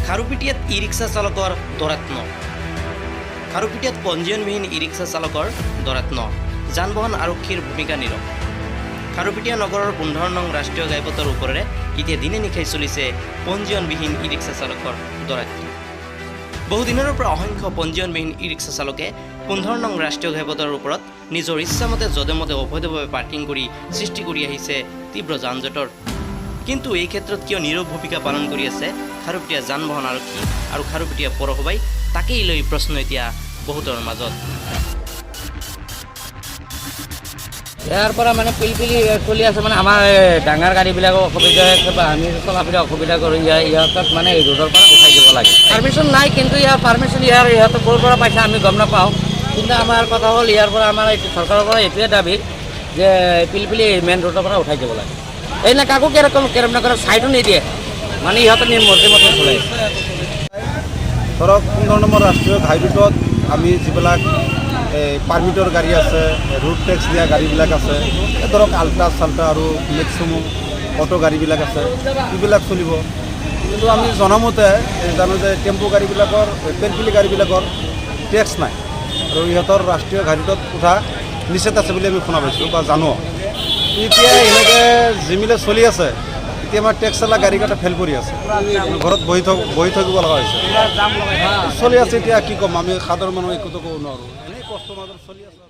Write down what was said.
খাৰুপেটীয়াত ই rickshaw চালকৰ দৌৰাত্ম্য। খাৰুপেটীয়াত পঞ্জীয়নবিহীন ই rickshaw চালকৰ দৌৰাত্ম্য, যান বাহন আৰক্ষীৰ ভূমিকা নীৰৱ। খাৰুপেটীয়া নগৰৰ 15 নং ৰাষ্ট্ৰীয় ঘাইপথৰ ওপৰেৰে এতিয়া দিনে নিশাই চলিছে পঞ্জীয়নবিহীন ই ৰিক্সা চালকৰ দৌৰাত্ম্য। বহুদিনৰ পৰা অসংখ্য পঞ্জীয়নবিহীন ই ৰিক্সা চালকে 15 নং ৰাষ্ট্ৰীয় ঘাইপথৰ ওপৰত নিজৰ ইচ্ছামতে যধে মধে অবৈধভাৱে পাৰ্কিং কৰি সৃষ্টি কৰি আহিছে তীব্ৰ যান জঁটৰ। কিন্তু এই ক্ষেত্ৰত কিয় নীৰৱ ভূমিকা পালন কৰি আছে খাৰুপেটীয়া যান বাহন আৰক্ষী আৰু খাৰুপেটীয়া পৌৰসভাই, তাকেই লৈ প্ৰশ্ন এতিয়া বহুতৰ মাজত। ইয়াৰ পৰা মানে পিলপিলি চলি আছে। মানে আমাৰ এই ডাঙৰ গাড়ীবিলাকো অসুবিধা হৈছে বা আমি চলাফেৰা অসুবিধা কৰোঁ। ইহঁতক মানে এই ৰোডৰ পৰা উঠাই দিব লাগে। পাৰ্মিশ্যন নাই, কিন্তু ইয়াৰ পাৰ্মিশ্যন ইহঁতে ক'ৰ পৰা পাইছে আমি গম নাপাওঁ। কিন্তু আমাৰ কথা হ'ল, ইয়াৰ পৰা আমাৰ এইটো চৰকাৰৰ পৰা এইটোৱে দাবী যে পিলপিলি মেইন ৰোডৰ পৰা উঠাই দিব লাগে। এই না কাকো কেৰকম কেৰম নকৰে, ছাইডো নিদিয়ে, মানে ইহঁতে নিজ মৰ্জি মতে চলে। ধৰক, 15 নম্বৰ ৰাষ্ট্ৰীয় ঘাইপথত আমি যিবিলাক এই পাৰ্মিটৰ গাড়ী আছে, ৰোড টেক্স দিয়া গাড়ীবিলাক আছে, এই ধৰক আল্ট্ৰা চাল্ট্ৰা আৰু মেক্সিমো অ'টো গাড়ীবিলাক আছে, এইবিলাক চলিব। কিন্তু আমি জনামতে এই জানো যে টেম্পু গাড়ীবিলাকৰ, পেলপিলি গাড়ীবিলাকৰ টেক্স নাই আৰু ইহঁতৰ ৰাষ্ট্ৰীয় ঘাইপথত উঠা নিষেধ আছে বুলি আমি শুনা পাইছোঁ বা জানো। এতিয়া এনেকৈ যিমিলে চলি আছে, এতিয়া আমাৰ টেক্সৱালা গাড়ীকেইটা ফেইল কৰি আছে, ঘৰত বহি থাকিব লগা হৈছে। চলি আছে। এতিয়া কি ক'ম, আমি সাধাৰণ মানুহ একোতো ক'ব নোৱাৰোঁ। এনেই কষ্ট মাজত চলি আছে।